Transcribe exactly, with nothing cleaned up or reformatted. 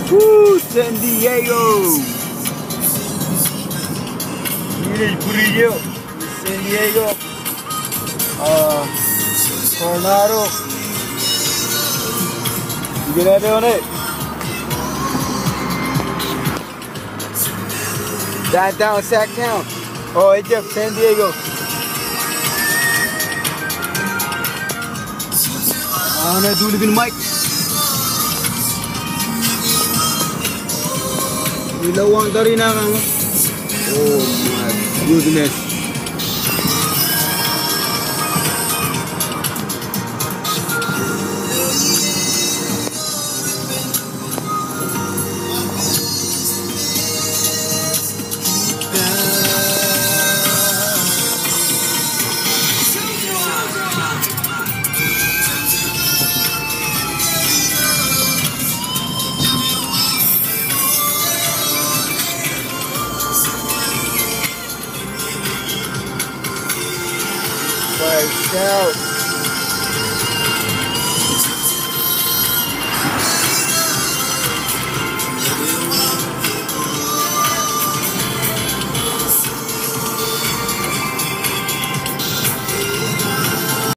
Woo, San Diego. Ij bwidej eo. San Diego. Uh, Coronado. Ij kōṇaan doon e. Downtown Sacktown. Oh, ejjab San Diego. Aolep tulip in Mike. Ilo wañ tariṇae kaṇ. Oh my goodness. Myself.